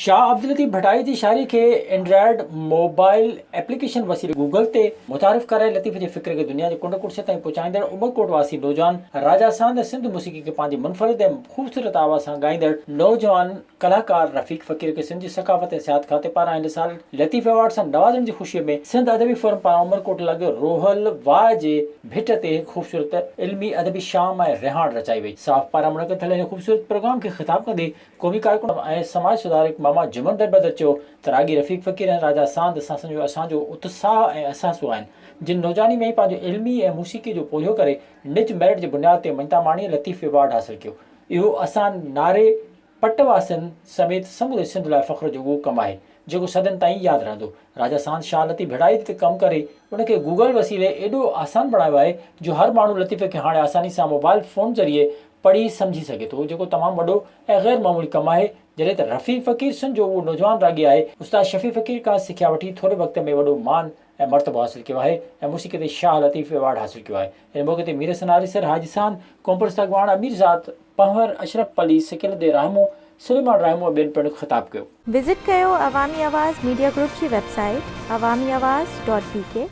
شاهه عبداللطيف ڀٽائي جي شاعري کي اينڊرائيڊ موبائل ايپليڪيشن وسيلي گوگل تي متعارف ڪرائي لطيف جي فڪر کي دنيا جي ڪنڊ ڪڙڇ تائين پهچائيندڙ عمرڪوٽ واسي نوجوان راجا ساند ۽ سنڌ موسيقي کي پنهنجي منفرد ۽ خوبصورت آواز سان ڳائيندڙ نوجوان ڪلاڪار رفيق فقير کي سنڌ جي ثقافت ۽ سياحت کاتي پاران هن سال لطيف ايوارڊ سان نوازڻ جي خوشي ۾ سنڌ ادبي فورم پاران عمرڪوٽ لڳ روحل واء جي ڀٽ تي هڪ خوبصورت علمي ادبي شام ۽ رهاڻ رچائي وئي. صاف پاران منعقد ٿيل هن خوبصورت پروگرام کي خطاب ڪندي قومي ڪارڪن ۽ سماج سڌارڪ ماما جمن دربدر چيو ته راڳي رفيق فقير ۽ راجا ساند اسان جو اسان جو اتساهه ۽ اثاثو آهن، جن نوجواني ۾ ئي پنهنجو علمي ۽ موسيقي جو پورهيو ڪري نج ميرٽ جي بنياد تي مڃتا ماڻي لطيف ايوارڊ حاصل ڪيو. اهو اسان ناري پٽ واسين سميت سموري سنڌ لاء فخر جوڳو ڪم آهي، جيڪو صدين تائين ياد رهندو. راجا ساند شاهه لطيف ڀيڙائي تي ڪم ڪري ان کي گوگل وسيلي ايڏو آسان بڻايو آهي جو هر ماڻهو لطيف کي هاڻي آساني سان موبائل فون ذريعي پڙهي سمجهي سگهي ٿو جيڪو تمام وڏو ۽ غير معمولي ڪم آهي جڏهن ته رفيع فقير سن جو اهو نوجوان راڳي آهي استاد شفيع فقير کان سکيا وٺي ٿوري وقت ۾ وڏو مان ۽ مرتبو حاصل ڪيو آهي ۽ موسيقي تي شاهه لطيف ايوارڊ حاصل ڪيو آهي ان موقعي تي مير حسن آريسر حاجي ساند قومپرست اڳواڻ امير ذات پنهور اشرف پلي سڪيل the Rahmoon Suleman Rahmoon ۽ ٻين پڻ خطاب ڪيو. وزٽ ڪيو عوامي آواز ميڊيا گروپ جي website Awami Awaz dot P K.